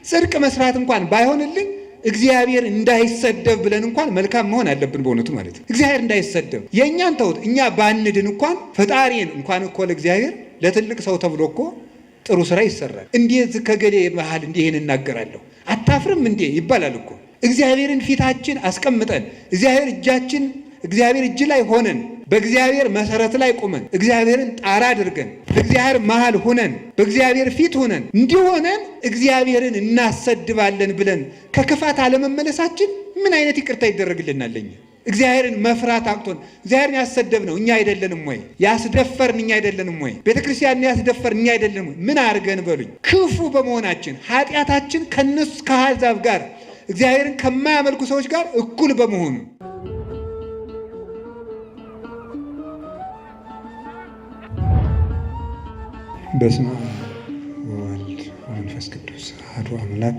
ጽድቅ መስራት እንኳን ባይሆንልን እግዚአብሔር እንዳይሰደብ ብለን እንኳን መልካም መሆን አለብን። በእውነቱ ማለት ነው። እግዚአብሔር እንዳይሰደብ የእኛን ተውት፣ እኛ ባንድን እንኳን ፈጣሪን እንኳን እኮ ለእግዚአብሔር ለትልቅ ሰው ተብሎ እኮ ጥሩ ስራ ይሰራል። እንዴት ከገሌ መሃል እንዲህ ይሄን እናገራለሁ አታፍርም እንዴ ይባላል እኮ። እግዚአብሔርን ፊታችን አስቀምጠን እግዚአብሔር እጃችን እግዚአብሔር እጅ ላይ ሆነን በእግዚአብሔር መሰረት ላይ ቆመን እግዚአብሔርን ጣራ አድርገን በእግዚአብሔር መሃል ሆነን በእግዚአብሔር ፊት ሆነን እንዲሆነን እግዚአብሔርን እናሰድባለን ብለን ከክፋት አለመመለሳችን ምን አይነት ይቅርታ ይደረግልናል? እኛ እግዚአብሔርን መፍራት አቅቶን እግዚአብሔርን ያሰደብነው እኛ አይደለንም ወይ? ያስደፈርን እኛ አይደለንም ወይ? ቤተ ክርስቲያንን ያስደፈርን እኛ አይደለንም ወይ? ምን አድርገን በሉኝ። ክፉ በመሆናችን ኃጢአታችን ከነሱ ከአሕዛብ ጋር እግዚአብሔርን ከማያመልኩ ሰዎች ጋር እኩል በመሆኑ። በስመ አብ ወወልድ ወመንፈስ ቅዱስ አሐዱ አምላክ።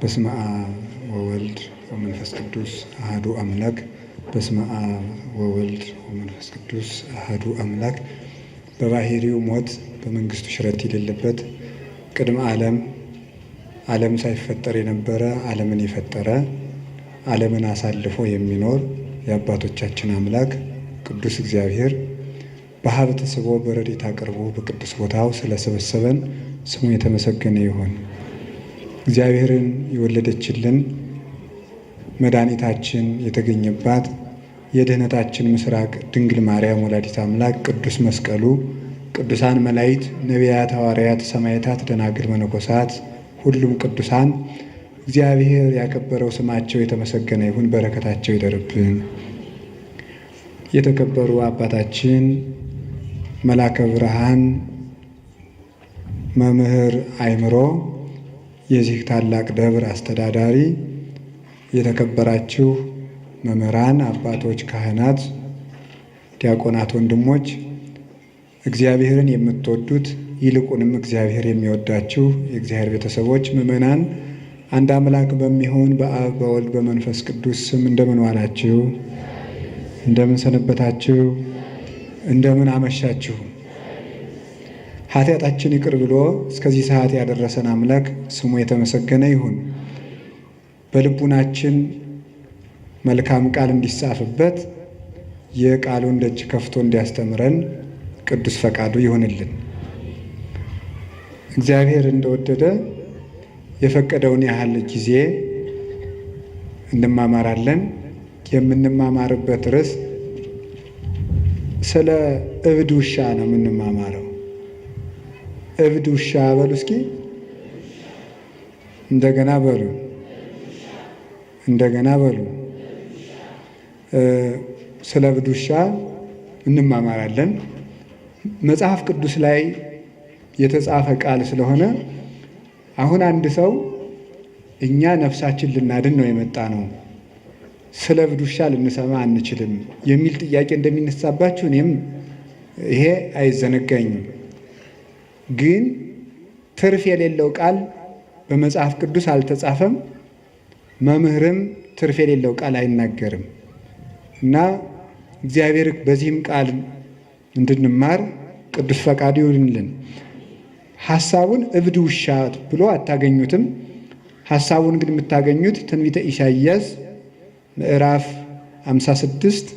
በስመ አብ ወወልድ ወመንፈስ ቅዱስ አሐዱ አምላክ። በስመ አብ ወወልድ ወመንፈስ ቅዱስ አሐዱ አምላክ። በባህሪው ሞት በመንግስቱ ሽረት የሌለበት፣ ቅድመ ዓለም ዓለም ሳይፈጠር የነበረ፣ ዓለምን የፈጠረ፣ ዓለምን አሳልፎ የሚኖር የአባቶቻችን አምላክ ቅዱስ እግዚአብሔር በሀብት ስቦ በረድኤት አቅርቦ በቅዱስ ቦታው ስለሰበሰበን ስሙ የተመሰገነ ይሁን። እግዚአብሔርን የወለደችልን መድኃኒታችን የተገኘባት የድኅነታችን ምስራቅ ድንግል ማርያም ወላዲት አምላክ፣ ቅዱስ መስቀሉ፣ ቅዱሳን መላእክት፣ ነቢያት፣ ሐዋርያት፣ ሰማዕታት፣ ደናግል፣ መነኮሳት፣ ሁሉም ቅዱሳን እግዚአብሔር ያከበረው ስማቸው የተመሰገነ ይሁን። በረከታቸው ይደርብን። የተከበሩ አባታችን መላከ ብርሃን መምህር አይምሮ፣ የዚህ ታላቅ ደብር አስተዳዳሪ፣ የተከበራችሁ መምህራን፣ አባቶች፣ ካህናት፣ ዲያቆናት፣ ወንድሞች፣ እግዚአብሔርን የምትወዱት ይልቁንም እግዚአብሔር የሚወዳችሁ የእግዚአብሔር ቤተሰቦች ምዕመናን፣ አንድ አምላክ በሚሆን በአብ በወልድ በመንፈስ ቅዱስ ስም እንደምን ዋላችሁ? እንደምን ሰነበታችሁ? እንደምን አመሻችሁ? ኃጢአታችን ይቅር ብሎ እስከዚህ ሰዓት ያደረሰን አምላክ ስሙ የተመሰገነ ይሁን። በልቡናችን መልካም ቃል እንዲጻፍበት የቃሉን ደጅ ከፍቶ እንዲያስተምረን ቅዱስ ፈቃዱ ይሁንልን። እግዚአብሔር እንደወደደ የፈቀደውን ያህል ጊዜ እንማማራለን። የምንማማርበት ርዕስ ስለ እብድ ውሻ ነው የምንማማረው። እብድ ውሻ በሉ እስኪ። እንደገና በሉ። እንደገና በሉ። ስለ እብድ ውሻ እንማማራለን። መጽሐፍ ቅዱስ ላይ የተጻፈ ቃል ስለሆነ አሁን አንድ ሰው እኛ ነፍሳችን ልናድን ነው የመጣ ነው፣ ስለ እብድ ውሻ ልንሰማ አንችልም የሚል ጥያቄ እንደሚነሳባችሁ እኔም ይሄ አይዘነጋኝም። ግን ትርፍ የሌለው ቃል በመጽሐፍ ቅዱስ አልተጻፈም። መምህርም ትርፍ የሌለው ቃል አይናገርም። እና እግዚአብሔር በዚህም ቃል እንድንማር ቅዱስ ፈቃዱ ይሁንልን። ሐሳቡን እብድ ውሻ ብሎ አታገኙትም። ሐሳቡን ግን የምታገኙት ትንቢተ ኢሳይያስ ምዕራፍ 56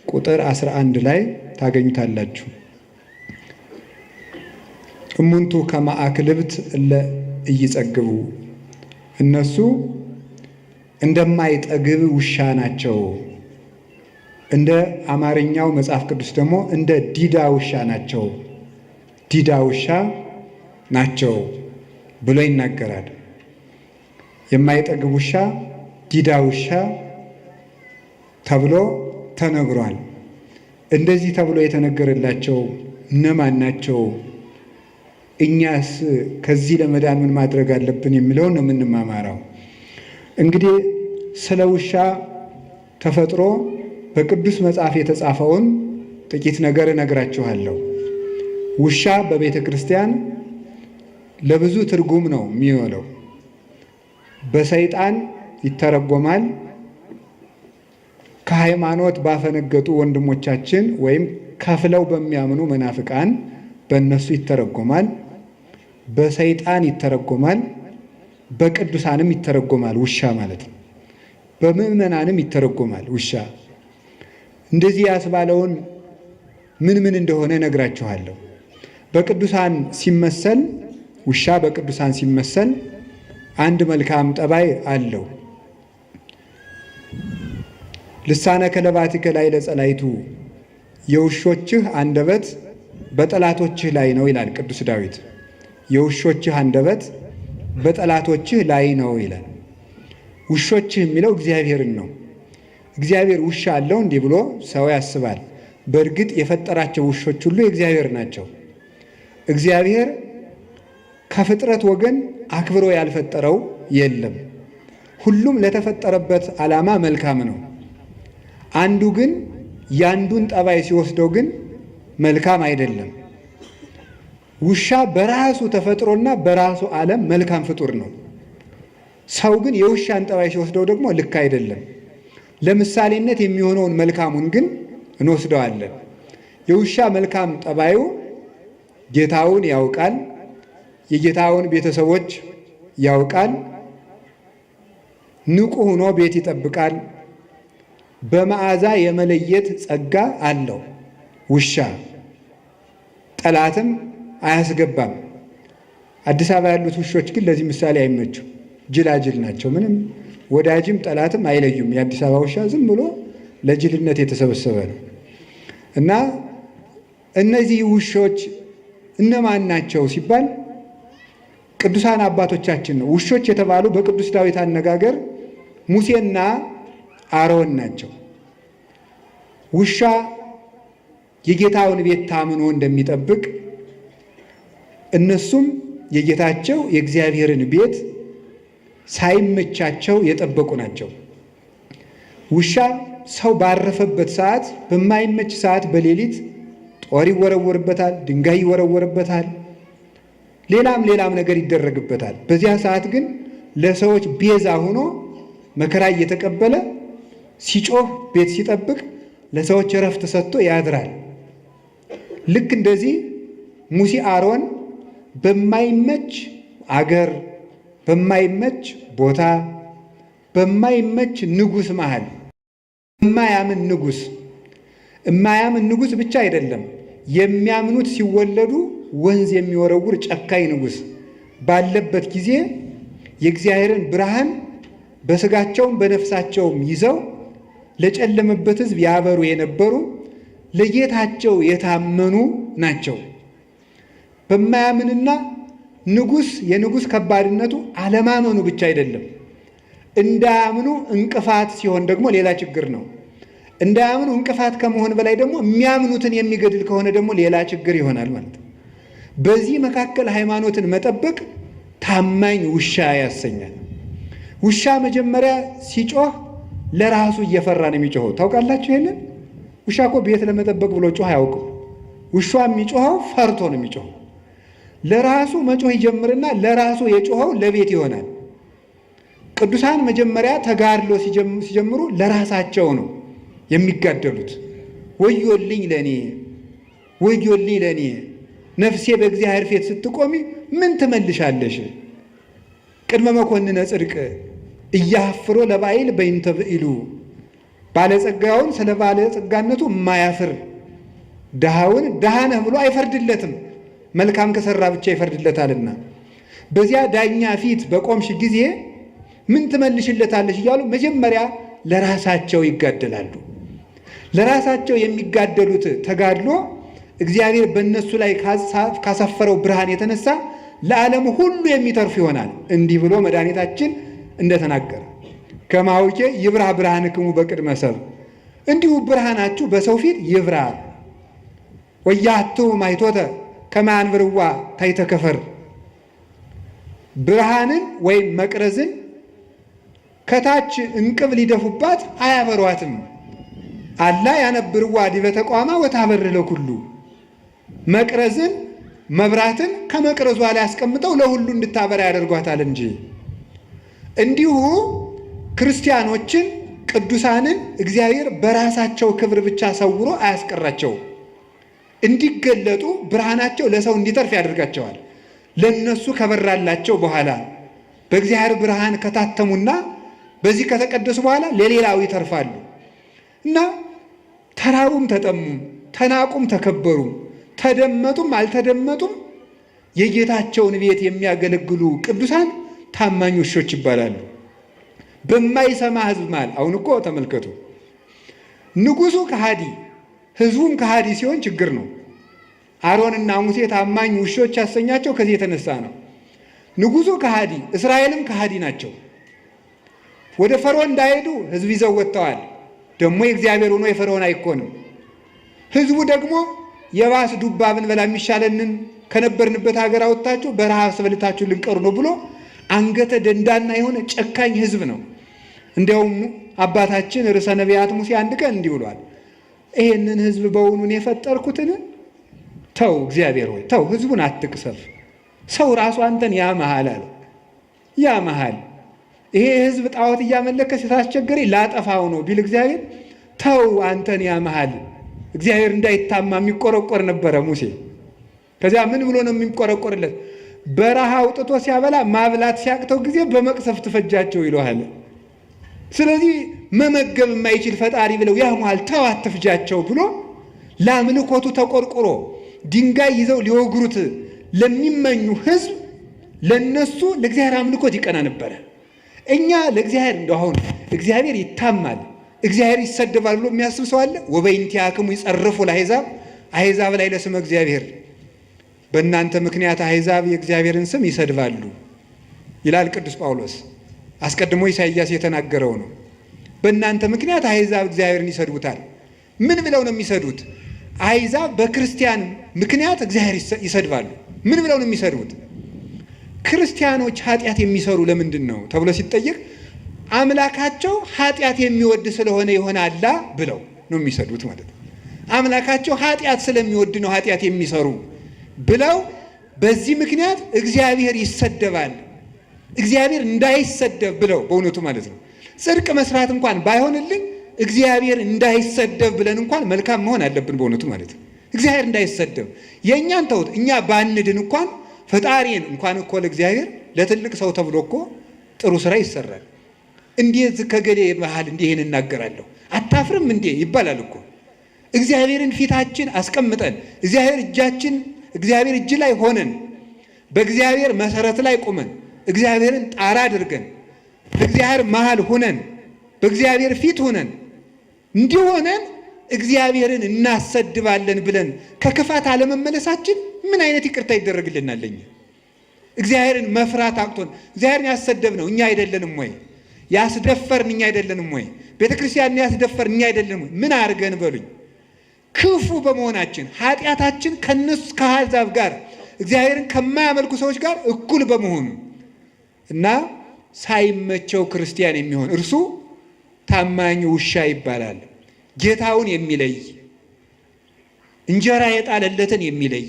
ቁጥር 11 ላይ ታገኙታላችሁ። እሙንቱ ከመ አክልብት እለ ኢይጸግቡ፣ እነሱ እንደማይጠግብ ውሻ ናቸው። እንደ አማርኛው መጽሐፍ ቅዱስ ደግሞ እንደ ዲዳ ውሻ ናቸው፣ ዲዳ ውሻ ናቸው ብሎ ይናገራል። የማይጠግብ ውሻ፣ ዲዳ ውሻ ተብሎ ተነግሯል። እንደዚህ ተብሎ የተነገረላቸው እነማን ናቸው? እኛስ ከዚህ ለመዳን ምን ማድረግ አለብን የሚለውን ነው የምንማማረው። እንግዲህ ስለ ውሻ ተፈጥሮ በቅዱስ መጽሐፍ የተጻፈውን ጥቂት ነገር እነግራችኋለሁ። ውሻ በቤተ ክርስቲያን ለብዙ ትርጉም ነው የሚውለው። በሰይጣን ይተረጎማል። ከሃይማኖት ባፈነገጡ ወንድሞቻችን ወይም ከፍለው በሚያምኑ መናፍቃን በእነሱ ይተረጎማል። በሰይጣን ይተረጎማል። በቅዱሳንም ይተረጎማል ውሻ ማለት ነው። በምዕመናንም ይተረጎማል ውሻ። እንደዚህ ያስባለውን ምን ምን እንደሆነ እነግራችኋለሁ። በቅዱሳን ሲመሰል ውሻ በቅዱሳን ሲመሰል አንድ መልካም ጠባይ አለው። ልሳነ ከለባቲከ ላይ ለጸላይቱ፣ የውሾችህ አንደበት በጠላቶችህ ላይ ነው ይላል ቅዱስ ዳዊት። የውሾችህ አንደበት በጠላቶችህ ላይ ነው ይላል። ውሾችህ የሚለው እግዚአብሔርን ነው። እግዚአብሔር ውሻ አለው እንዲህ ብሎ ሰው ያስባል። በእርግጥ የፈጠራቸው ውሾች ሁሉ የእግዚአብሔር ናቸው። እግዚአብሔር ከፍጥረት ወገን አክብሮ ያልፈጠረው የለም። ሁሉም ለተፈጠረበት ዓላማ መልካም ነው። አንዱ ግን ያንዱን ጠባይ ሲወስደው ግን መልካም አይደለም። ውሻ በራሱ ተፈጥሮና በራሱ ዓለም መልካም ፍጡር ነው። ሰው ግን የውሻን ጠባይ ሲወስደው ደግሞ ልክ አይደለም። ለምሳሌነት የሚሆነውን መልካሙን ግን እንወስደዋለን። የውሻ መልካም ጠባዩ ጌታውን ያውቃል፣ የጌታውን ቤተሰቦች ያውቃል፣ ንቁ ሆኖ ቤት ይጠብቃል። በመዓዛ የመለየት ጸጋ አለው ውሻ። ጠላትም አያስገባም። አዲስ አበባ ያሉት ውሾች ግን ለዚህ ምሳሌ አይመቹም። ጅላጅል ናቸው። ምንም ወዳጅም ጠላትም አይለዩም። የአዲስ አበባ ውሻ ዝም ብሎ ለጅልነት የተሰበሰበ ነው። እና እነዚህ ውሾች እነማን ናቸው ሲባል ቅዱሳን አባቶቻችን ነው። ውሾች የተባሉ በቅዱስ ዳዊት አነጋገር ሙሴና አሮን ናቸው። ውሻ የጌታውን ቤት ታምኖ እንደሚጠብቅ እነሱም የጌታቸው የእግዚአብሔርን ቤት ሳይመቻቸው የጠበቁ ናቸው። ውሻ ሰው ባረፈበት ሰዓት፣ በማይመች ሰዓት በሌሊት ጦር ይወረወርበታል፣ ድንጋይ ይወረወርበታል፣ ሌላም ሌላም ነገር ይደረግበታል። በዚያ ሰዓት ግን ለሰዎች ቤዛ ሆኖ መከራ እየተቀበለ ሲጮህ ቤት ሲጠብቅ ለሰዎች እረፍት ሰጥቶ ያድራል። ልክ እንደዚህ ሙሴ አሮን በማይመች አገር፣ በማይመች ቦታ፣ በማይመች ንጉሥ መሃል የማያምን ንጉሥ የማያምን ንጉሥ ብቻ አይደለም፣ የሚያምኑት ሲወለዱ ወንዝ የሚወረውር ጨካኝ ንጉሥ ባለበት ጊዜ የእግዚአብሔርን ብርሃን በስጋቸውም በነፍሳቸውም ይዘው ለጨለመበት ሕዝብ ያበሩ የነበሩ ለጌታቸው የታመኑ ናቸው። በማያምንና ንጉሥ የንጉሥ ከባድነቱ አለማመኑ ብቻ አይደለም፣ እንዳያምኑ እንቅፋት ሲሆን ደግሞ ሌላ ችግር ነው። እንዳያምኑ እንቅፋት ከመሆን በላይ ደግሞ የሚያምኑትን የሚገድል ከሆነ ደግሞ ሌላ ችግር ይሆናል ማለት ነው። በዚህ መካከል ሃይማኖትን መጠበቅ ታማኝ ውሻ ያሰኛል። ውሻ መጀመሪያ ሲጮህ ለራሱ እየፈራ ነው የሚጮኸው። ታውቃላችሁ ይሄንን? ውሻ እኮ ቤት ለመጠበቅ ብሎ ጮህ አያውቅም። ውሻ የሚጮኸው ፈርቶ ነው የሚጮኸው። ለራሱ መጮህ ይጀምርና ለራሱ የጮኸው ለቤት ይሆናል። ቅዱሳን መጀመሪያ ተጋድሎ ሲጀምሩ ለራሳቸው ነው የሚጋደሉት። ወዮልኝ ለኔ፣ ወዮልኝ ለኔ፣ ነፍሴ በእግዚአብሔር ፊት ስትቆሚ ምን ትመልሻለሽ? ቅድመ መኮንነ ጽድቅ እያፍሮ ለባይል በይንተ ብኢሉ፣ ባለጸጋውን ስለ ባለጸጋነቱ የማያፍር ድሃውን ድሃ ነህ ብሎ አይፈርድለትም፣ መልካም ከሰራ ብቻ ይፈርድለታልና። በዚያ ዳኛ ፊት በቆምሽ ጊዜ ምን ትመልሽለታለሽ እያሉ መጀመሪያ ለራሳቸው ይጋደላሉ። ለራሳቸው የሚጋደሉት ተጋድሎ እግዚአብሔር በእነሱ ላይ ካሰፈረው ብርሃን የተነሳ ለዓለም ሁሉ የሚተርፍ ይሆናል። እንዲህ ብሎ መድኃኒታችን እንደተናገረ ከማውቄ ይብራ ብርሃንክሙ በቅድመ ሰብእ፣ እንዲሁ ብርሃናችሁ በሰው ፊት ይብራ። ወያቱ ማይቶተ ከመ ያንብርዋ ታሕተ ከፈር፣ ብርሃንን ወይም መቅረዝን ከታች እንቅብ ሊደፉባት አያበሯትም። አላ ያነብርዋ ዲበ ተቋማ ወታበር ለኩሉ፣ መቅረዝን መብራትን ከመቅረዟ ላይ አስቀምጠው ለሁሉ እንድታበራ ያደርጓታል እንጂ። እንዲሁ ክርስቲያኖችን ቅዱሳንን እግዚአብሔር በራሳቸው ክብር ብቻ ሰውሮ አያስቀራቸውም። እንዲገለጡ ብርሃናቸው ለሰው እንዲተርፍ ያደርጋቸዋል። ለነሱ ከበራላቸው በኋላ በእግዚአብሔር ብርሃን ከታተሙና በዚህ ከተቀደሱ በኋላ ለሌላው ይተርፋሉ። እና ተራቡም ተጠሙም፣ ተናቁም ተከበሩም፣ ተደመጡም አልተደመጡም የጌታቸውን ቤት የሚያገለግሉ ቅዱሳን ታማኝ ውሾች ይባላሉ። በማይሰማ ሕዝብ መሃል አሁን እኮ ተመልከቱ፣ ንጉሱ ከሃዲ ሕዝቡም ከሃዲ ሲሆን ችግር ነው። አሮንና ሙሴ ታማኝ ውሾች ያሰኛቸው ከዚህ የተነሳ ነው። ንጉሱ ከሃዲ፣ እስራኤልም ከሃዲ ናቸው። ወደ ፈርዖን እንዳይሄዱ ሕዝብ ይዘው ወጥተዋል። ደግሞ የእግዚአብሔር ሆኖ የፈርዖን አይኮንም። ሕዝቡ ደግሞ የባስ ዱባ ብንበላ የሚሻለንን ከነበርንበት ሀገር አወጥታችሁ በረሃብ አስበልታችሁ ልንቀሩ ነው ብሎ አንገተ ደንዳና የሆነ ጨካኝ ሕዝብ ነው። እንዲያውም አባታችን ርዕሰ ነቢያት ሙሴ አንድ ቀን እንዲህ ብሏል፣ ይሄንን ሕዝብ በውኑን የፈጠርኩትን? ተው እግዚአብሔር ሆይ ተው፣ ሕዝቡን አትቅሰፍ። ሰው ራሱ አንተን ያመሃል አለ፣ ያመሃል። ይሄ ሕዝብ ጣዖት እያመለከ ስላስቸገረኝ ላጠፋው ነው ቢል እግዚአብሔር ተው አንተን ያመሃል። እግዚአብሔር እንዳይታማ የሚቆረቆር ነበረ ሙሴ። ከዚያ ምን ብሎ ነው የሚቆረቆርለት? በረሃ አውጥቶ ሲያበላ ማብላት ሲያቅተው ጊዜ በመቅሰፍ ትፈጃቸው ይለዋል። ስለዚህ መመገብ የማይችል ፈጣሪ ብለው ያሙሃል፣ ተው አትፍጃቸው ብሎ ለአምልኮቱ ተቆርቁሮ ድንጋይ ይዘው ሊወግሩት ለሚመኙ ሕዝብ ለነሱ ለእግዚአብሔር አምልኮት ይቀና ነበረ። እኛ ለእግዚአብሔር እንደው አሁን እግዚአብሔር ይታማል እግዚአብሔር ይሰደባል ብሎ የሚያስብ ሰው አለ? ወበይንቲአክሙ ይጸርፉ ለአሕዛብ፣ አሕዛብ ላይ ለስመ እግዚአብሔር፣ በእናንተ ምክንያት አሕዛብ የእግዚአብሔርን ስም ይሰድባሉ ይላል ቅዱስ ጳውሎስ። አስቀድሞ ኢሳይያስ የተናገረው ነው። በእናንተ ምክንያት አሕዛብ እግዚአብሔርን ይሰድቡታል። ምን ብለው ነው የሚሰድቡት? አሕዛብ በክርስቲያን ምክንያት እግዚአብሔር ይሰድባሉ። ምን ብለው ነው የሚሰድቡት? ክርስቲያኖች ኃጢአት የሚሰሩ ለምንድን ነው ተብሎ ሲጠየቅ አምላካቸው ኃጢአት የሚወድ ስለሆነ ይሆናላ ብለው ነው የሚሰድቡት ማለት ነው። አምላካቸው ኃጢአት ስለሚወድ ነው ኃጢአት የሚሰሩ ብለው በዚህ ምክንያት እግዚአብሔር ይሰደባል። እግዚአብሔር እንዳይሰደብ ብለው በእውነቱ ማለት ነው። ጽድቅ መስራት እንኳን ባይሆንልን እግዚአብሔር እንዳይሰደብ ብለን እንኳን መልካም መሆን አለብን። በእውነቱ ማለት ነው። እግዚአብሔር እንዳይሰደብ የእኛን ተውት፣ እኛ ባንድን እንኳን ፈጣሪን እንኳን እኮ ለእግዚአብሔር ለትልቅ ሰው ተብሎ እኮ ጥሩ ስራ ይሰራል። እንዴት ከገሌ መሃል እንዲህ ይሄን እናገራለሁ አታፍርም እንዴ ይባላል እኮ። እግዚአብሔርን ፊታችን አስቀምጠን እግዚአብሔር እጃችን እግዚአብሔር እጅ ላይ ሆነን በእግዚአብሔር መሰረት ላይ ቆመን እግዚአብሔርን ጣራ አድርገን በእግዚአብሔር መሃል ሆነን በእግዚአብሔር ፊት ሆነን እንዲሆነን እግዚአብሔርን እናሰድባለን ብለን ከክፋት አለመመለሳችን ምን አይነት ይቅርታ ይደረግልናል? እኛ እግዚአብሔርን መፍራት አቅቶን እግዚአብሔርን ያሰደብነው እኛ አይደለንም ወይ? ያስደፈርን እኛ አይደለንም ወይ? ቤተ ክርስቲያንን ያስደፈርን እኛ አይደለንም ወይ? ምን አድርገን በሉኝ። ክፉ በመሆናችን ኃጢአታችን ከነሱ ከአሕዛብ ጋር እግዚአብሔርን ከማያመልኩ ሰዎች ጋር እኩል በመሆኑ እና ሳይመቸው ክርስቲያን የሚሆን እርሱ ታማኝ ውሻ ይባላል። ጌታውን የሚለይ እንጀራ የጣለለትን የሚለይ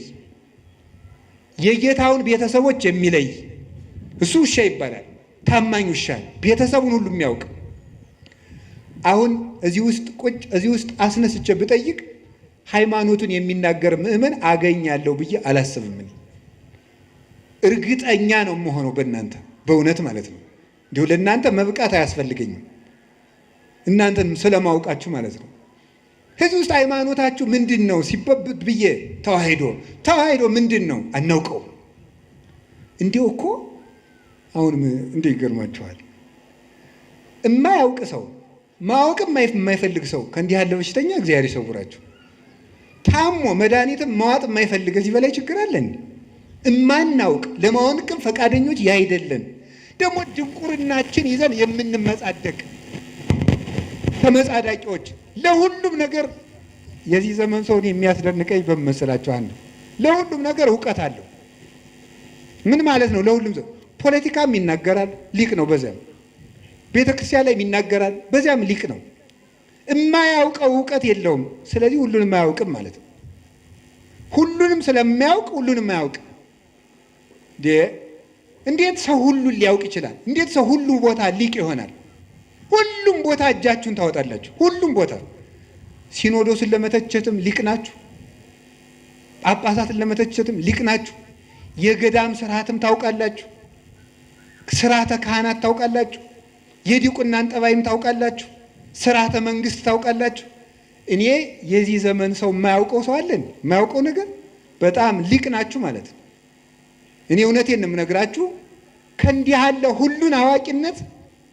የጌታውን ቤተሰቦች የሚለይ እሱ ውሻ ይባላል። ታማኝ ውሻ ቤተሰቡን ሁሉ የሚያውቅ። አሁን እዚህ ውስጥ ቁጭ እዚህ ውስጥ አስነስቼ ብጠይቅ ሃይማኖቱን የሚናገር ምዕመን አገኛለሁ ብዬ አላስብም። እኔ እርግጠኛ ነው የምሆነው በእናንተ በእውነት ማለት ነው። እንዲሁ ለእናንተ መብቃት አያስፈልገኝም፣ እናንተን ስለማውቃችሁ ማለት ነው። ህዝብ ውስጥ ሃይማኖታችሁ ምንድን ነው ሲበብት ብዬ ተዋሂዶ ተዋሂዶ ምንድን ነው አናውቀው። እንዲሁ እኮ አሁንም እንዲህ ይገርማችኋል። የማያውቅ ሰው ማወቅም የማይፈልግ ሰው ከእንዲህ ያለ በሽተኛ እግዚአብሔር ይሰውራችሁ። ታሞ መድኃኒትም መዋጥ የማይፈልግ ከዚህ በላይ ችግር አለን? እማናውቅ ለማወቅም ፈቃደኞች ያይደለን ደግሞ ድንቁርናችን ይዘን የምንመጻደቅ ተመጻዳቂዎች ለሁሉም ነገር የዚህ ዘመን ሰውን የሚያስደንቀኝ በመሰላችሁ አንድ ለሁሉም ነገር እውቀት አለው። ምን ማለት ነው? ለሁሉም ሰው ፖለቲካም ይናገራል፣ ሊቅ ነው። በዚያም ቤተ ክርስቲያን ላይ ይናገራል፣ በዚያም ሊቅ ነው። የማያውቀው እውቀት የለውም። ስለዚህ ሁሉንም አያውቅም ማለት ነው። ሁሉንም ስለሚያውቅ ሁሉንም አያውቅ። እንዴት ሰው ሁሉን ሊያውቅ ይችላል? እንዴት ሰው ሁሉ ቦታ ሊቅ ይሆናል? ሁሉም ቦታ እጃችሁን ታወጣላችሁ። ሁሉም ቦታ ሲኖዶስን ለመተቸትም ሊቅ ናችሁ፣ ጳጳሳትን ለመተቸትም ሊቅ ናችሁ፣ የገዳም ስርዓትም ታውቃላችሁ፣ ስርዓተ ካህናት ታውቃላችሁ? የዲቁናን ጠባይም ታውቃላችሁ? ስርዓተ መንግስት ታውቃላችሁ? እኔ የዚህ ዘመን ሰው የማያውቀው ሰው አለን? የማያውቀው ነገር በጣም ሊቅ ናችሁ ማለት ነው። እኔ እውነቴን ነው የምነግራችሁ። ከእንዲህ ያለ ሁሉን አዋቂነት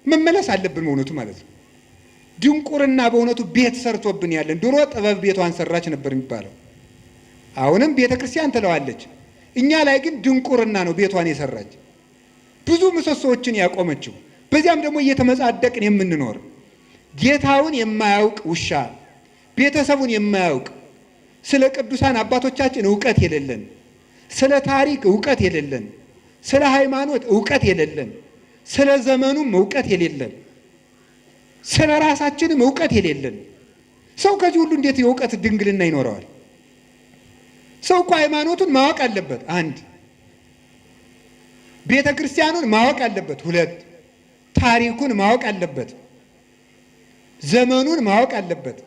መመለስ አለብን በእውነቱ ማለት ነው። ድንቁርና በእውነቱ ቤት ሰርቶብን ያለን። ድሮ ጥበብ ቤቷን ሰራች ነበር የሚባለው፣ አሁንም ቤተ ክርስቲያን ትለዋለች። እኛ ላይ ግን ድንቁርና ነው ቤቷን የሰራች፣ ብዙ ምሰሶዎችን ያቆመችው። በዚያም ደግሞ እየተመጻደቅን የምንኖር ጌታውን የማያውቅ ውሻ፣ ቤተሰቡን የማያውቅ፣ ስለ ቅዱሳን አባቶቻችን እውቀት የሌለን፣ ስለ ታሪክ እውቀት የሌለን፣ ስለ ሃይማኖት እውቀት የሌለን፣ ስለ ዘመኑም እውቀት የሌለን፣ ስለ ራሳችንም እውቀት የሌለን ሰው ከዚህ ሁሉ እንዴት የእውቀት ድንግልና ይኖረዋል? ሰው እኮ ሃይማኖቱን ማወቅ አለበት። አንድ፣ ቤተ ክርስቲያኑን ማወቅ አለበት። ሁለት፣ ታሪኩን ማወቅ አለበት። ዘመኑን ማወቅ አለበት።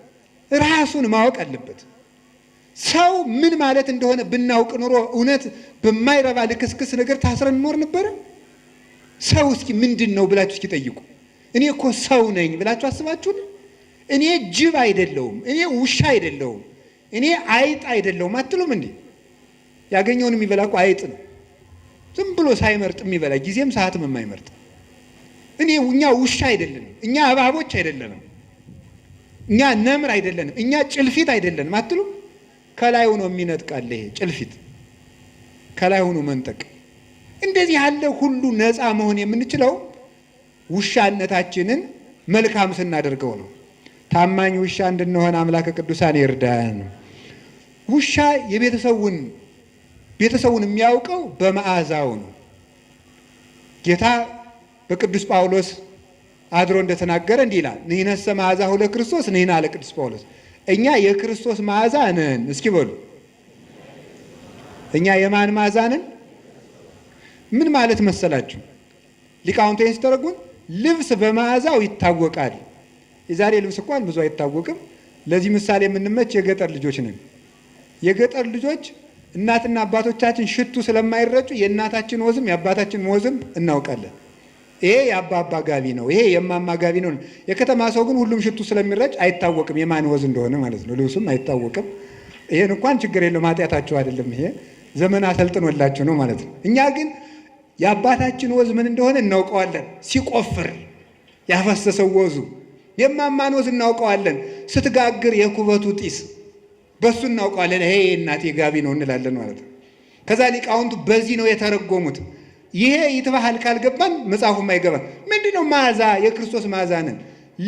ራሱን ማወቅ አለበት። ሰው ምን ማለት እንደሆነ ብናውቅ ኑሮ እውነት በማይረባ ልክስክስ ነገር ታስረን እንኖር ነበረ? ሰው እስኪ ምንድን ነው ብላችሁ እስኪ ጠይቁ። እኔ እኮ ሰው ነኝ ብላችሁ አስባችሁ? እኔ ጅብ አይደለሁም፣ እኔ ውሻ አይደለሁም፣ እኔ አይጥ አይደለሁም አትሉም እንዴ? ያገኘውን የሚበላ እኮ አይጥ ነው። ዝም ብሎ ሳይመርጥ የሚበላ፣ ጊዜም ሰዓትም የማይመርጥ። እኛ ውሻ አይደለንም፣ እኛ እባቦች አይደለንም፣ እኛ ነምር አይደለንም፣ እኛ ጭልፊት አይደለንም አትሉም? ከላይ ሆኖ የሚነጥቃል። ይሄ ጭልፊት ከላይ ሆኖ መንጠቅ። እንደዚህ ያለ ሁሉ ነፃ መሆን የምንችለው ውሻነታችንን መልካም ስናደርገው ነው። ታማኝ ውሻ እንድንሆን አምላከ ቅዱሳን ይርዳን። ውሻ የቤተሰቡን ቤተሰቡን የሚያውቀው በመዓዛው ነው። ጌታ በቅዱስ ጳውሎስ አድሮ እንደተናገረ እንዲህ ይላል፣ ንሕነሰ መዓዛሁ ለክርስቶስ ንሕና ለቅዱስ ጳውሎስ። እኛ የክርስቶስ መዓዛ ነን። እስኪ በሉ፣ እኛ የማን መዓዛ ነን? ምን ማለት መሰላችሁ? ሊቃውንቱ ይህን ሲተረጉም ልብስ በመዓዛው ይታወቃል። የዛሬ ልብስ እንኳን ብዙ አይታወቅም። ለዚህ ምሳሌ የምንመች የገጠር ልጆች ነን። የገጠር ልጆች እናትና አባቶቻችን ሽቱ ስለማይረጩ የእናታችን ወዝም የአባታችን ወዝም እናውቃለን። ይሄ የአባባ ጋቢ ነው፣ ይሄ የማማ ጋቢ ነው። የከተማ ሰው ግን ሁሉም ሽቱ ስለሚረጭ አይታወቅም የማን ወዝ እንደሆነ ማለት ነው። ልብሱም አይታወቅም። ይሄን እንኳን ችግር የለውም፣ ኃጢአታችሁ አይደለም። ይሄ ዘመን አሰልጥኖላችሁ ነው ማለት ነው። እኛ ግን የአባታችን ወዝ ምን እንደሆነ እናውቀዋለን። ሲቆፍር ያፈሰሰው ወዙ፣ የማማን ወዝ እናውቀዋለን። ስትጋግር የኩበቱ ጢስ በሱ እናውቀዋለን። ይሄ የእናቴ ጋቢ ነው እንላለን ማለት ነው። ከዛ ሊቃውንቱ በዚህ ነው የተረጎሙት። ይሄ ይትባህል ካልገባን መጽሐፉም አይገባን። ምንድን ነው መዓዛ? የክርስቶስ መዓዛ ነን።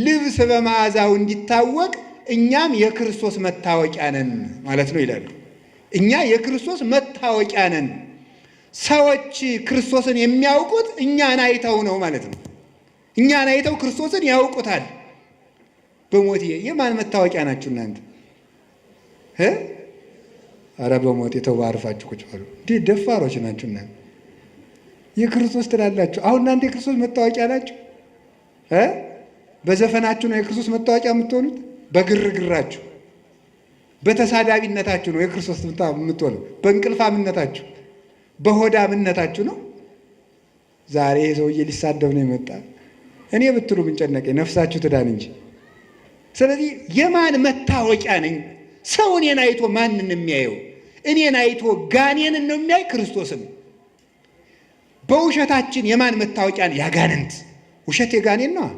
ልብስ በመዓዛው እንዲታወቅ እኛም የክርስቶስ መታወቂያ ነን ማለት ነው ይላሉ። እኛ የክርስቶስ መታወቂያ ነን። ሰዎች ክርስቶስን የሚያውቁት እኛን አይተው ነው ማለት ነው። እኛን አይተው ክርስቶስን ያውቁታል። በሞቴ የማን መታወቂያ ናችሁ እናንተ? ኧረ በሞቴ ተው፣ አርፋችሁ ቁጭ በሉ። እንዴ ደፋሮች ናችሁ እናንተ። የክርስቶስ ትላላችሁ። አሁን እናንተ የክርስቶስ መታወቂያ ናችሁ። በዘፈናችሁ ነው የክርስቶስ መታወቂያ የምትሆኑት። በግርግራችሁ፣ በተሳዳቢነታችሁ ነው የክርስቶስ የምትሆኑት። በእንቅልፋምነታችሁ፣ በሆዳምነታችሁ ነው። ዛሬ ሰውዬ ሊሳደብ ነው የመጣ። እኔ ብትሉ ምን ጨነቀኝ፣ ነፍሳችሁ ትዳን እንጂ። ስለዚህ የማን መታወቂያ ነኝ? ሰው እኔን አይቶ ማንን የሚያየው? እኔን አይቶ ጋኔንን ነው የሚያይ? ክርስቶስን። በውሸታችን የማን መታወቂያ ነን? ያጋንንት። ውሸት የጋኔን ነው።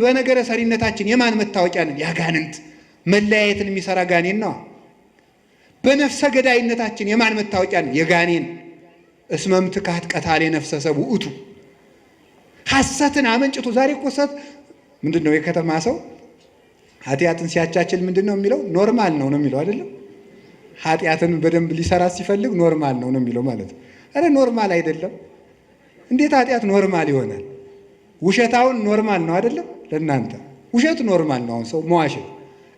በነገረ ሰሪነታችን የማን መታወቂያ ነን? ያጋንንት። መለያየትን የሚሰራ ጋኔን ነው። በነፍሰ ገዳይነታችን የማን መታወቂያ ነን? የጋኔን። እስመ ምትካት ቀታሌ ነፍሰ ሰብ ውእቱ። ሐሰትን አመንጭቶ ዛሬ እኮ ሐሰት ምንድን ነው? የከተማ ሰው ኃጢአትን ሲያቻችል ምንድን ነው የሚለው? normal ነው ነው የሚለው አይደለም? ኃጢአትን በደንብ ሊሰራ ሲፈልግ normal ነው ነው የሚለው ማለት ነው። ኧረ normal አይደለም። እንዴት ኃጢአት normal ይሆናል? ውሸታውን normal ነው አይደለም? ለእናንተ ውሸት normal ነው። አሁን ሰው መዋሸት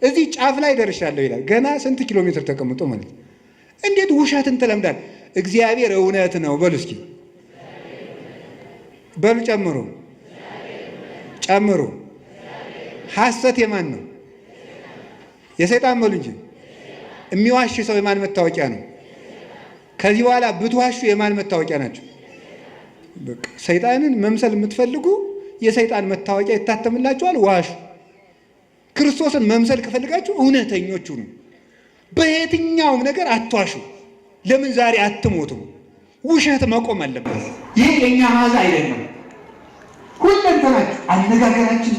እዚህ ጫፍ ላይ ደርሻለሁ ይላል። ገና ስንት ኪሎ ሜትር ተቀምጦ ማለት ነው። እንዴት ውሸትን ትለምዳል? እግዚአብሔር እውነት ነው በሉ እስኪ በሉ፣ ጨምሩ ጨምሩ። ሐሰት የማን ነው? የሰይጣን በሉ እንጂ። የሚዋሽ ሰው የማን መታወቂያ ነው? ከዚህ በኋላ ብትዋሹ የማን መታወቂያ ናቸው? ሰይጣንን መምሰል የምትፈልጉ የሰይጣን መታወቂያ ይታተምላችኋል፣ ዋሹ። ክርስቶስን መምሰል ከፈልጋችሁ እውነተኞች ሁኑ። በየትኛውም ነገር አትዋሹ። ለምን ዛሬ አትሞቱም? ውሸት መቆም አለበት። ይህ የእኛ መዓዛ አይደለም። ሁለንተናችን፣ አነጋገራችን፣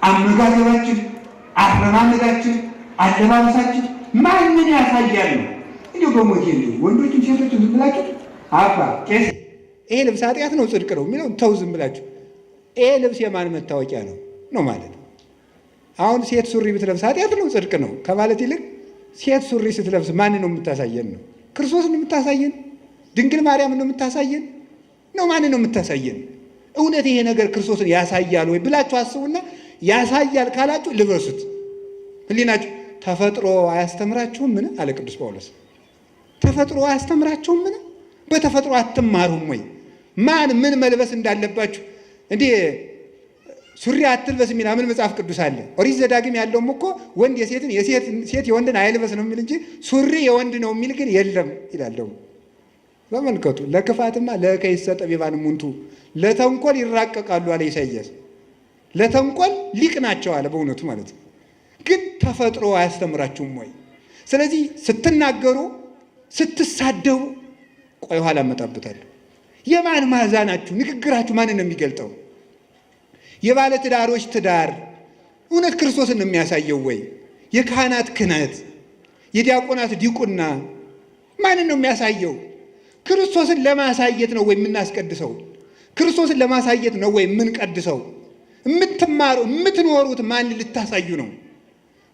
አመጋገባችን፣ አረማመዳችን፣ አለባበሳችን ማንን ያሳያል ነው? እንዲሁ በሞት የለ ወንዶችም ሴቶችም ዝም ብላችሁ አባ ቄስ ይሄ ልብስ ኃጢአት ነው ጽድቅ ነው የሚለው ተው፣ ዝም ብላችሁ ይሄ ልብስ የማን መታወቂያ ነው ነው ማለት ነው። አሁን ሴት ሱሪ ብትለብስ ኃጢአት ነው ጽድቅ ነው ከማለት ይልቅ ሴት ሱሪ ስትለብስ ማን ነው የምታሳየን ነው? ክርስቶስን ነው የምታሳየን? ድንግል ማርያምን ነው የምታሳየን ነው? ማን ነው የምታሳየን? እውነት ይሄ ነገር ክርስቶስን ያሳያል ወይ ብላችሁ አስቡና ያሳያል ካላችሁ ልበሱት። ህሊናችሁ ተፈጥሮ አያስተምራችሁም? ምን አለ ቅዱስ ጳውሎስ? ተፈጥሮ አያስተምራችሁም? ምን በተፈጥሮ አትማሩም ወይ? ማን ምን መልበስ እንዳለባችሁ እንዴ ሱሪ አትልበስ የሚል ምን መጽሐፍ ቅዱስ አለ? ኦሪት ዘዳግም ያለውም እኮ ወንድ የሴትን ሴት የወንድን አይልበስ ነው የሚል እንጂ ሱሪ የወንድ ነው የሚል ግን የለም ይላል። ደግሞ ተመልከቱ፣ ለክፋትማ ለከይሰ ጠቢባን እሙንቱ ለተንኮል ይራቀቃሉ አለ ኢሳይያስ። ለተንኮል ሊቅ ናቸው አለ። በእውነቱ ማለት ነው። ግን ተፈጥሮ አያስተምራችሁም ወይ? ስለዚህ ስትናገሩ፣ ስትሳደቡ፣ ቆይ ኋላ እመጣበታለሁ። የማን መዓዛ ናችሁ? ንግግራችሁ ማንን ነው የሚገልጠው? የባለ ትዳሮች ትዳር እውነት ክርስቶስን ነው የሚያሳየው ወይ? የካህናት ክህነት፣ የዲያቆናት ዲቁና ማንን ነው የሚያሳየው? ክርስቶስን ለማሳየት ነው ወይ የምናስቀድሰው? ክርስቶስን ለማሳየት ነው ወይ የምንቀድሰው? የምትማሩ የምትኖሩት ማን ልታሳዩ ነው?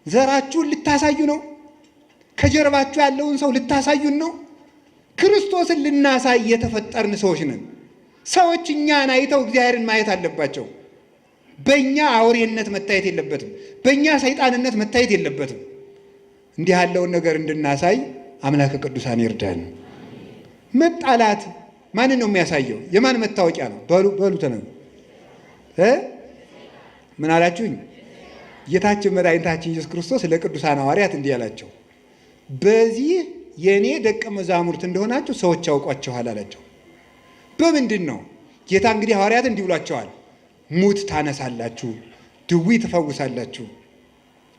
ዘራችሁን ልታሳዩ ነው? ከጀርባችሁ ያለውን ሰው ልታሳዩን ነው? ክርስቶስን ልናሳይ የተፈጠርን ሰዎች ነን። ሰዎች እኛን አይተው እግዚአብሔርን ማየት አለባቸው። በእኛ አውሬነት መታየት የለበትም። በእኛ ሰይጣንነት መታየት የለበትም። እንዲህ ያለውን ነገር እንድናሳይ አምላከ ቅዱሳን ይርዳን። መጣላት ማንን ነው የሚያሳየው? የማን መታወቂያ ነው? በሉ በሉ ተነግሩ እ ምን አላችሁኝ? ጌታችን መድኃኒታችን ኢየሱስ ክርስቶስ ለቅዱሳን ሐዋርያት እንዲህ አላቸው፣ በዚህ የእኔ ደቀ መዛሙርት እንደሆናችሁ ሰዎች ያውቋችኋል አላቸው። በምንድን ነው ጌታ እንግዲህ ሐዋርያት እንዲህ ብሏቸዋል፣ ሙት ታነሳላችሁ፣ ድዊ ትፈውሳላችሁ፣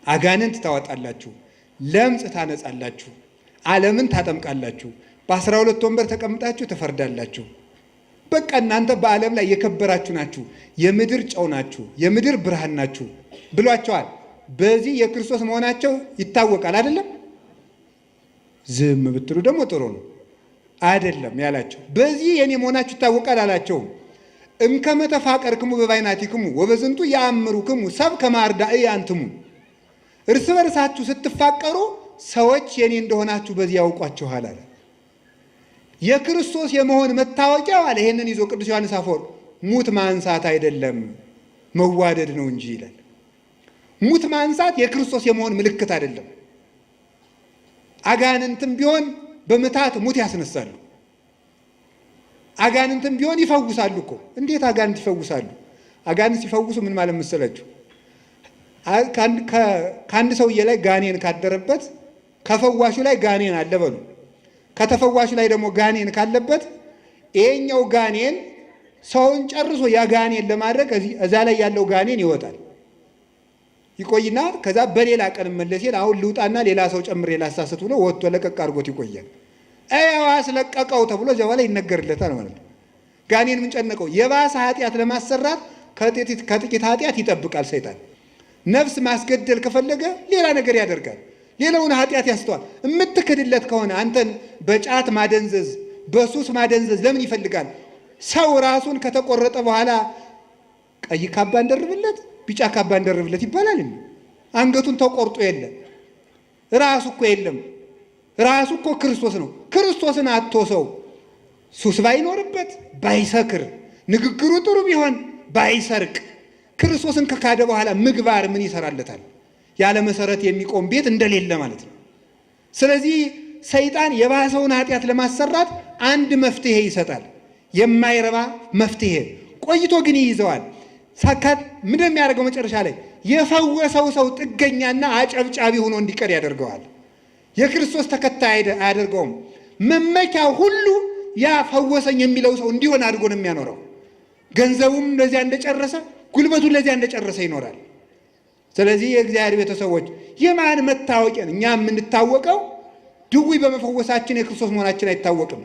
አጋንንት ታወጣላችሁ፣ ለምጽ ታነጻላችሁ፣ ዓለምን ታጠምቃላችሁ፣ በ12 ወንበር ተቀምጣችሁ ትፈርዳላችሁ። በቃ እናንተ በዓለም ላይ የከበራችሁ ናችሁ፣ የምድር ጨው ናችሁ፣ የምድር ብርሃን ናችሁ ብሏቸዋል። በዚህ የክርስቶስ መሆናቸው ይታወቃል። አይደለም? ዝም ብትሉ ደግሞ ጥሩ ነው። አይደለም ያላቸው በዚህ የኔ መሆናችሁ ይታወቃል አላቸውም። እምከመ ተፋቀርክሙ በባይናቲክሙ ወበዝንቱ ያአምሩክሙ ሰብ ከመ አርዳእየ አንትሙ፣ እርስ በርሳችሁ ስትፋቀሩ ሰዎች የኔ እንደሆናችሁ በዚህ ያውቋችኋል አለ። የክርስቶስ የመሆን መታወቂያው አለ። ይሄንን ይዞ ቅዱስ ዮሐንስ አፈወርቅ ሙት ማንሳት አይደለም መዋደድ ነው እንጂ ይላል። ሙት ማንሳት የክርስቶስ የመሆን ምልክት አይደለም። አጋንንትም ቢሆን በምታት ሙት ያስነሳሉ። አጋንንትም ቢሆን ይፈውሳሉ እኮ። እንዴት አጋንንት ይፈውሳሉ? አጋንንት ሲፈውሱ ምን ማለት መሰላችሁ? ከአንድ ሰውዬ ላይ ጋኔን ካደረበት ከፈዋሹ ላይ ጋኔን አለ በሉ። ከተፈዋሹ ላይ ደግሞ ጋኔን ካለበት ይሄኛው ጋኔን ሰውን ጨርሶ ያ ጋኔን ለማድረግ እዛ ላይ ያለው ጋኔን ይወጣል። ይቆይና ከዛ በሌላ ቀን መለስ ይል አሁን ልውጣና ሌላ ሰው ጨምሬ ላሳስት ብሎ ወጥቶ ለቀቅ አድርጎት ይቆያል። እያው አስለቀቀው ተብሎ እዚያ በኋላ ይነገርለታል ማለት ነው። ጋኔን ምን ጨነቀው? የባሰ ኃጢአት ለማሰራት ከጥቂት ኃጢአት ይጠብቃል ሰይጣን። ነፍስ ማስገደል ከፈለገ ሌላ ነገር ያደርጋል። ሌላውን ኃጢአት ያስተዋል። የምትክድለት ከሆነ አንተን በጫት ማደንዘዝ፣ በሱስ ማደንዘዝ ለምን ይፈልጋል? ሰው ራሱን ከተቆረጠ በኋላ ቀይ ካባ እንደርብለት፣ ቢጫ ካባ እንደርብለት ይባላል። አንገቱን ተቆርጦ የለ ራሱ እኮ የለም። ራሱ እኮ ክርስቶስ ነው። ክርስቶስን አጥቶ ሰው ሱስ ባይኖርበት ባይሰክር፣ ንግግሩ ጥሩ ቢሆን ባይሰርቅ፣ ክርስቶስን ከካደ በኋላ ምግባር ምን ይሰራለታል? ያለ መሰረት የሚቆም ቤት እንደሌለ ማለት ነው። ስለዚህ ሰይጣን የባሰውን ኃጢአት ለማሰራት አንድ መፍትሄ ይሰጣል። የማይረባ መፍትሄ ቆይቶ ግን ይይዘዋል። ሳካት ምንድን ነው የሚያደርገው? መጨረሻ ላይ የፈወሰው ሰው ጥገኛና አጨብጫቢ ሆኖ እንዲቀር ያደርገዋል። የክርስቶስ ተከታይ አያደርገውም። መመኪያ ሁሉ ያ ፈወሰኝ የሚለው ሰው እንዲሆን አድርጎ ነው የሚያኖረው። ገንዘቡም ለዚያ እንደጨረሰ፣ ጉልበቱን ለዚያ እንደጨረሰ ይኖራል። ስለዚህ የእግዚአብሔር ቤተሰቦች የማን መታወቂያ? እኛ የምንታወቀው ድዊ በመፈወሳችን የክርስቶስ መሆናችን አይታወቅም።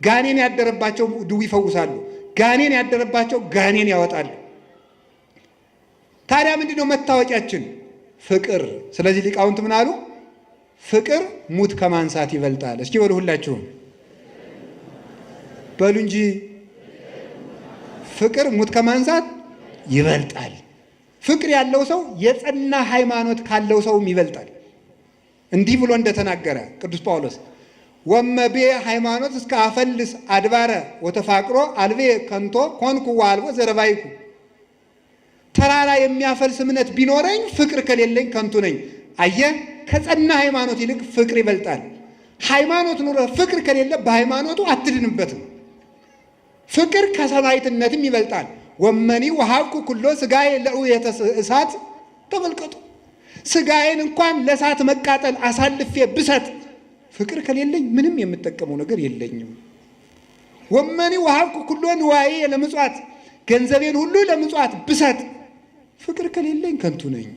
ጋኔን ያደረባቸው ድዊ ይፈውሳሉ። ጋኔን ያደረባቸው ጋኔን ያወጣሉ። ታዲያ ምንድን ነው መታወቂያችን? ፍቅር። ስለዚህ ሊቃውንት ምን አሉ? ፍቅር ሙት ከማንሳት ይበልጣል። እስኪ በሉ ሁላችሁም በሉ እንጂ ፍቅር ሙት ከማንሳት ይበልጣል። ፍቅር ያለው ሰው የጸና ሃይማኖት ካለው ሰውም ይበልጣል። እንዲህ ብሎ እንደተናገረ ቅዱስ ጳውሎስ ወመቤ ሃይማኖት እስከ አፈልስ አድባረ ወተፋቅሮ አልቤ ከንቶ ኮንኩ ወአልቦ ዘረባይኩ። ተራራ የሚያፈልስ እምነት ቢኖረኝ ፍቅር ከሌለኝ ከንቱ ነኝ። አየህ፣ ከጸና ሃይማኖት ይልቅ ፍቅር ይበልጣል። ሃይማኖት ኑሮ ፍቅር ከሌለ በሃይማኖቱ አትድንበትም። ፍቅር ከሰማዕትነትም ይበልጣል። ወመኒ ወሀብኩ ኩሎ ስጋዬ ለእውየተ እሳት። ተመልከቱ፣ ስጋዬን እንኳን ለእሳት መቃጠል አሳልፌ ብሰጥ ፍቅር ከሌለኝ ምንም የምጠቀመው ነገር የለኝም። ወመኒ ወሀብኩ ኩሎ ንዋዬ ለምጽዋት፣ ገንዘቤን ሁሉ ለምጽዋት ብሰጥ ፍቅር ከሌለኝ ከንቱ ነኝ።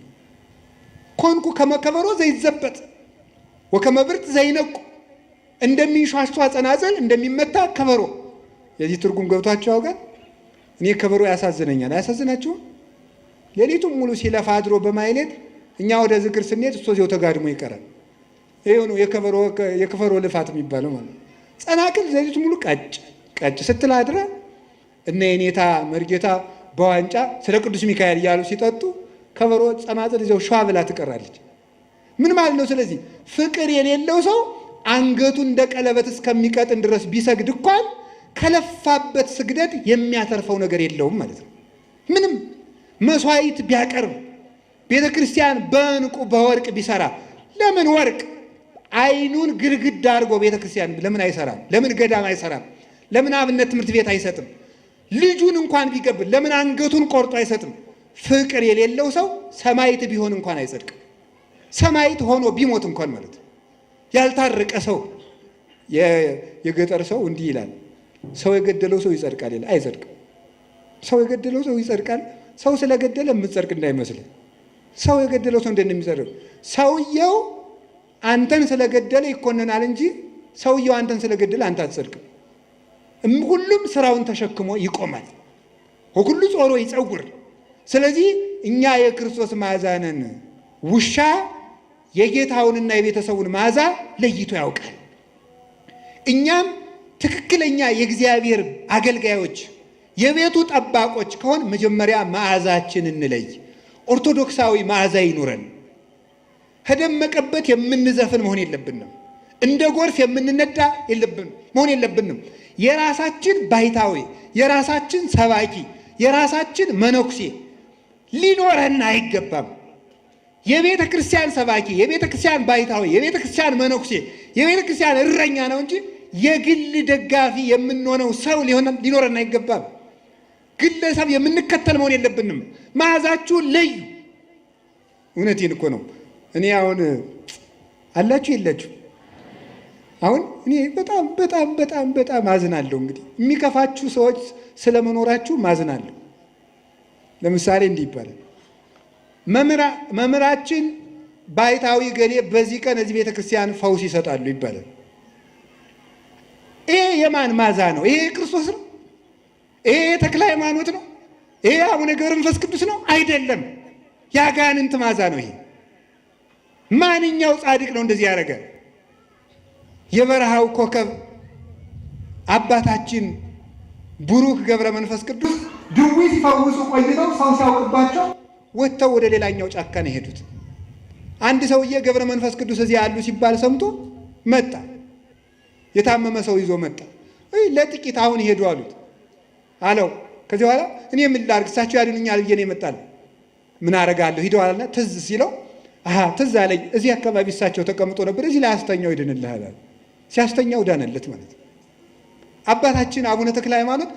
ኮንኩ ከመ ከበሮ ዘይዘበጥ ወከመ ብርት ዘይነቁ፣ እንደሚንሿሿ ጸናጽል እንደሚመታ ከበሮ። የዚህ ትርጉም ገብቷችሁ ያውቃል? እኔ ከበሮ ያሳዝነኛል። አያሳዝናችሁም? ሌሊቱን ሙሉ ሲለፋ አድሮ በማይሌት እኛ ወደ ዝክር ስንሄድ እሱ እዚያው ተጋድሞ ይቀራል። ይሄው ነው የከበሮ ልፋት የሚባለው ማለት ነው። ጸናቅል ሌሊቱን ሙሉ ቀጭ ቀጭ ስትል አድረ እነ የኔታ መርጌታ በዋንጫ ስለ ቅዱስ ሚካኤል እያሉ ሲጠጡ ከበሮ ጸናጽል እዚያው ሸዋ ብላ ትቀራለች። ምን ማለት ነው? ስለዚህ ፍቅር የሌለው ሰው አንገቱ እንደ ቀለበት እስከሚቀጥን ድረስ ቢሰግድ እንኳን ከለፋበት ስግደት የሚያተርፈው ነገር የለውም ማለት ነው። ምንም መስዋዕት ቢያቀርብ ቤተ ክርስቲያን በዕንቁ በወርቅ ቢሰራ፣ ለምን ወርቅ አይኑን ግድግዳ አድርጎ ቤተ ክርስቲያን ለምን አይሰራም? ለምን ገዳም አይሰራም? ለምን አብነት ትምህርት ቤት አይሰጥም? ልጁን እንኳን ቢገብር ለምን አንገቱን ቆርጦ አይሰጥም? ፍቅር የሌለው ሰው ሰማዕት ቢሆን እንኳን አይጸድቅም። ሰማዕት ሆኖ ቢሞት እንኳን ማለት ነው። ያልታረቀ ሰው የገጠር ሰው እንዲህ ይላል፣ ሰው የገደለው ሰው ይጸድቃል ይላል። አይጸድቅም። ሰው የገደለው ሰው ይጸድቃል። ሰው ስለገደለ የምትጸድቅ እንዳይመስልህ። ሰው የገደለው ሰው እንዴት ነው የሚጸድቅ? ሰውየው አንተን ስለገደለ ይኮነናል እንጂ ሰውየው አንተን ስለገደለ አንተ አትጸድቅም። ሁሉም ስራውን ተሸክሞ ይቆማል። ሁሉ ጾሮ ይጸውር። ስለዚህ እኛ የክርስቶስ መዓዛ ነን። ውሻ የጌታውንና የቤተሰቡን መዓዛ ለይቶ ያውቃል። እኛም ትክክለኛ የእግዚአብሔር አገልጋዮች የቤቱ ጠባቆች ከሆን መጀመሪያ መዓዛችን እንለይ። ኦርቶዶክሳዊ መዓዛ ይኑረን። ከደመቀበት የምንዘፍን መሆን የለብንም። እንደ ጎርፍ የምንነዳ መሆን የለብንም። የራሳችን ባይታዊ፣ የራሳችን ሰባኪ፣ የራሳችን መነኩሴ ሊኖረን አይገባም። የቤተ ክርስቲያን ሰባኪ፣ የቤተ ክርስቲያን ባይታዊ፣ የቤተ ክርስቲያን መነኩሴ፣ የቤተ ክርስቲያን እረኛ ነው እንጂ የግል ደጋፊ የምንሆነው ሰው ሊኖረን አይገባም። ግለሰብ የምንከተል መሆን የለብንም። መዓዛችሁን ለዩ። እውነቴን እኮ ነው። እኔ አሁን አላችሁ የላችሁ? አሁን እኔ በጣም በጣም በጣም በጣም አዝናለሁ። እንግዲህ የሚከፋችሁ ሰዎች ስለመኖራችሁ ማዝናለሁ። ለምሳሌ እንዲህ ይባላል፣ መምህራችን ባይታዊ ገሌ በዚህ ቀን እዚህ ቤተ ክርስቲያን ፈውስ ይሰጣሉ ይባላል። ይሄ የማን ማዛ ነው? ይሄ የክርስቶስ ነው? ይሄ የተክለ ሃይማኖት ነው? ይሄ አቡነ ገብረ መንፈስ ቅዱስ ነው? አይደለም። የአጋንንት ማዛ ነው። ይሄ ማንኛው ጻድቅ ነው እንደዚህ ያደረገ? የበረሃው ኮከብ አባታችን ቡሩክ ገብረ መንፈስ ቅዱስ ድዊ ሲፈውሱ ቆይተው ሰው ሲያውቅባቸው ወጥተው ወደ ሌላኛው ጫካ ነው የሄዱት። አንድ ሰውዬ ገብረ መንፈስ ቅዱስ እዚህ ያሉ ሲባል ሰምቶ መጣ። የታመመ ሰው ይዞ መጣ። ለጥቂት አሁን ይሄዱ አሉት አለው። ከዚህ በኋላ እኔ ምን ላድርግ እሳቸው ያድኑኛል ብዬ ነው የመጣል። ምን አደርጋለሁ ሂደው አለና ትዝ ሲለው አሃ ትዝ አለኝ፣ እዚህ አካባቢ እሳቸው ተቀምጦ ነበር፣ እዚህ ላይ አስተኛው ይድንልሃል አለ። ሲያስተኛው ዳነለት ማለት ነው። አባታችን አቡነ ተክለ ሃይማኖት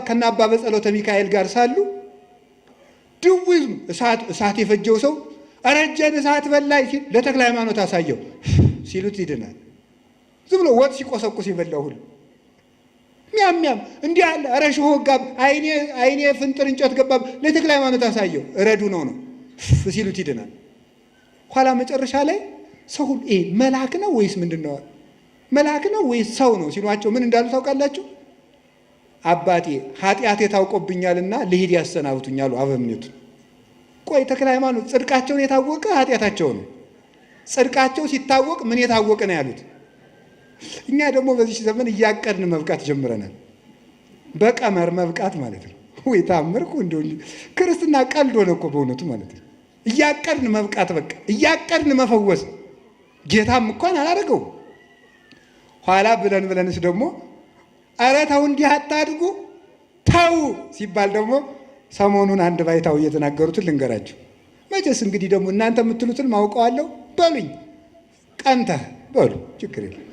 ከነ አባ በጸሎተ ሚካኤል ጋር ሳሉ ድውይ እሳት የፈጀው ሰው ረጀን እሳት በላይ ሲል ለተክለ ሃይማኖት አሳየው ሲሉት ይድናል። ዝም ብሎ ወጥ ሲቆሰቁስ የበላው ሁሉ ሚያም ሚያም እንዲህ አለ። ኧረ ሽሆ ጋብ አይኔ አይኔ ፍንጥር እንጨት ገባብ ለተክለ ሃይማኖት አሳየው እረዱ ነው ነው ሲሉት ይድናል። ኋላ መጨረሻ ላይ ሰው ሁሉ መልአክ ነው ወይስ ምንድን ነው? መልአክ ነው ወይስ ሰው ነው ሲሏቸው ምን እንዳሉ ታውቃላችሁ? አባቴ ኃጢአቴ ታውቆብኛልና ልሂድ ያሰናብቱኛል አበምኔቱ። ቆይ ተክለ ሃይማኖት ጽድቃቸውን የታወቀ ኃጢአታቸው ነው። ጽድቃቸው ሲታወቅ ምን የታወቀ ነው ያሉት? እኛ ደግሞ በዚህ ዘመን እያቀድን መብቃት ጀምረናል። በቀመር መብቃት ማለት ነው። ወይ ታምር እኮ እንደው ክርስትና ቀልድ ሆነ እኮ በእውነቱ ማለት ነው። እያቀድን መብቃት በቃ እያቀድን መፈወስ። ጌታም እንኳን አላደረገው። ኋላ ብለን ብለንስ ደግሞ ኧረ ተው እንዲህ አታድርጉ ተው ሲባል ደግሞ ሰሞኑን አንድ ባይታው እየተናገሩትን ልንገራችሁ። መቼስ እንግዲህ ደግሞ እናንተ የምትሉትን ማውቀዋለሁ በሉኝ፣ ቀንተህ በሉ ችግር የለም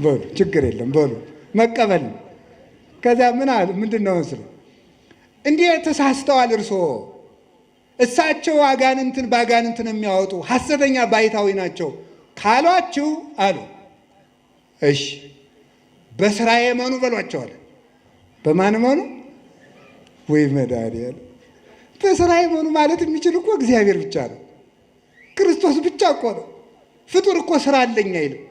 በሉ ችግር የለም በሉ መቀበል። ከዚያ ምን አሉ? ምንድን ነው መስሎ እንዲህ ተሳስተዋል እርሶ፣ እሳቸው አጋንንትን በአጋንንትን የሚያወጡ ሐሰተኛ ባይታዊ ናቸው ካሏችሁ አሉ። እሺ በስራዬ እመኑ በሏቸዋል። በማን እመኑ? ወይ መድኃኒዓለም በስራዬ እመኑ ማለት የሚችል እኮ እግዚአብሔር ብቻ ነው። ክርስቶስ ብቻ እኮ ነው። ፍጡር እኮ ስራ አለኝ አይልም።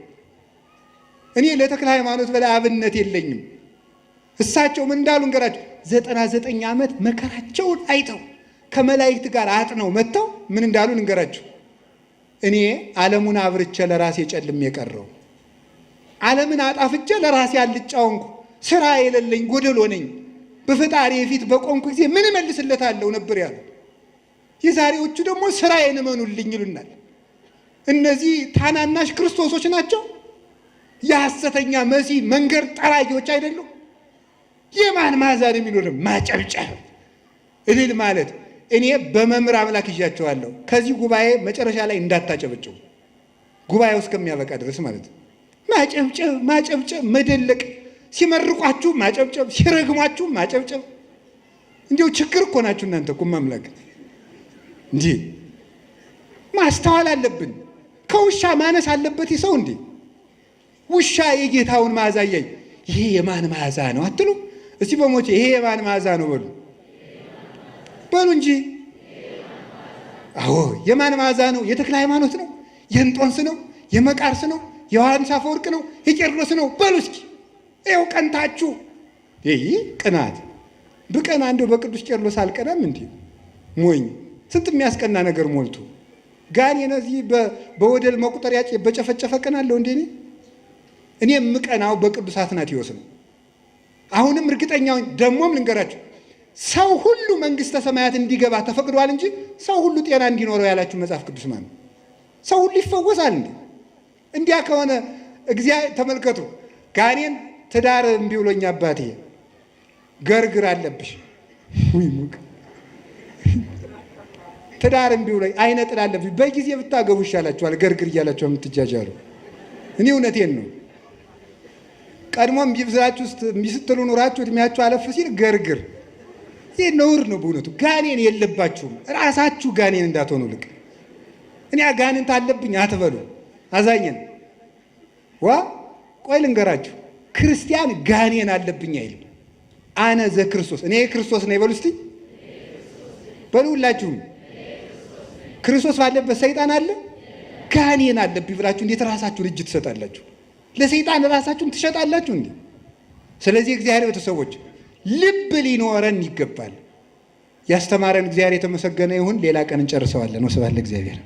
እኔ ለተክለ ሃይማኖት በላይ አብነት የለኝም። እሳቸው ምን እንዳሉ እንገራቸው። 99 ዓመት መከራቸውን አይተው ከመላእክት ጋር አጥነው መጥተው ምን እንዳሉ እንገራቸው። እኔ ዓለሙን አብርቼ ለራሴ ጨልም የቀረው ዓለምን አጣፍቼ ለራሴ አልጫውንኩ ስራ የሌለኝ ጎደሎ ነኝ። በፈጣሪ ፊት በቆምኩ ጊዜ ምን እመልስለታለሁ ነበር ያሉ። የዛሬዎቹ ደግሞ ስራዬን እመኑልኝ ይሉናል። እነዚህ ታናናሽ ክርስቶሶች ናቸው። የሐሰተኛ መሲህ መንገድ ጠራጊዎች አይደሉም። የማን ማዛን የሚኖር ማጨብጨብ እልል ማለት። እኔ በመምህር አምላክ ይዣቸዋለሁ። ከዚህ ጉባኤ መጨረሻ ላይ እንዳታጨበጭቡ፣ ጉባኤው እስከሚያበቃ ድረስ ማለት ነው። ማጨብጨብ ማጨብጨብ፣ መደለቅ፣ ሲመርቋችሁ ማጨብጨብ፣ ሲረግሟችሁ ማጨብጨብ። እንዲው ችግር እኮ ናችሁ እናንተ እኮ ማምላክ እንጂ ማስተዋል አለብን። ከውሻ ማነስ አለበት ሰው እንዴ? ውሻ የጌታውን መዓዛ እያየ ይሄ የማን መዓዛ ነው አትሉ? እስቲ በሞቼ ይሄ የማን መዓዛ ነው በሉ በሉ እንጂ። አዎ የማን መዓዛ ነው? የተክለ ሃይማኖት ነው? የእንጦንስ ነው? የመቃርስ ነው? የዮሐንስ አፈወርቅ ነው? የቄርሎስ ነው? በሉ እስኪ ይኸው ቀንታችሁ። ይህ ቅናት ብቀና እንደው በቅዱስ ቄርሎስ አልቀናም እንዴ? ሞኝ ስንት የሚያስቀና ነገር ሞልቶ ጋን የነዚህ በወደል መቁጠሪያ በጨፈጨፈ ቀናለሁ እንዴ? እኔ የምቀናው በቅዱስ አትናቴዎስ ነው። አሁንም እርግጠኛው ደግሞም ልንገራችሁ፣ ሰው ሁሉ መንግስተ ሰማያት እንዲገባ ተፈቅዷል እንጂ ሰው ሁሉ ጤና እንዲኖረው ያላችሁ መጽሐፍ ቅዱስ ማለት ነው። ሰው ሁሉ ይፈወሳል እንዴ? እንዲያ ከሆነ እግዚአብሔር ተመልከቱ፣ ጋኔን ትዳር እምቢ ብሎኝ አባቴ ገርግር አለብሽ ወይ ሙቅ ትዳር እምቢ ብሎኝ አይነ ጥላ አለብሽ፣ በጊዜ ብታገቡ ይሻላችኋል ገርግር እያላችሁ የምትጃጃሉ። እኔ እውነቴን ነው። ቀድሞ እምቢ ብላችሁ እምቢ ስትሉ ኑራችሁ እድሜያችሁ አለፍ ሲል ገርግር፣ ይህ ነውር ነው በእውነቱ። ጋኔን የለባችሁም፣ ራሳችሁ ጋኔን እንዳትሆኑ ልቅ እኔ አጋንንት አለብኝ አትበሉ። አዛኝን ዋ ቆይ ልንገራችሁ፣ ክርስቲያን ጋኔን አለብኝ አይልም። አነ ዘክርስቶስ እኔ ክርስቶስ ነኝ በሉ እስቲ በሉ ሁላችሁም። ክርስቶስ ባለበት ሰይጣን አለ? ጋኔን አለብኝ ብላችሁ እንዴት ራሳችሁን እጅ ትሰጣላችሁ? ለሰይጣን ራሳችሁን ትሸጣላችሁ እንዴ? ስለዚህ እግዚአብሔር ቤተሰቦች ልብ ሊኖረን ይገባል። ያስተማረን እግዚአብሔር የተመሰገነ ይሁን። ሌላ ቀን እንጨርሰዋለን። ወስብሐት ለእግዚአብሔር።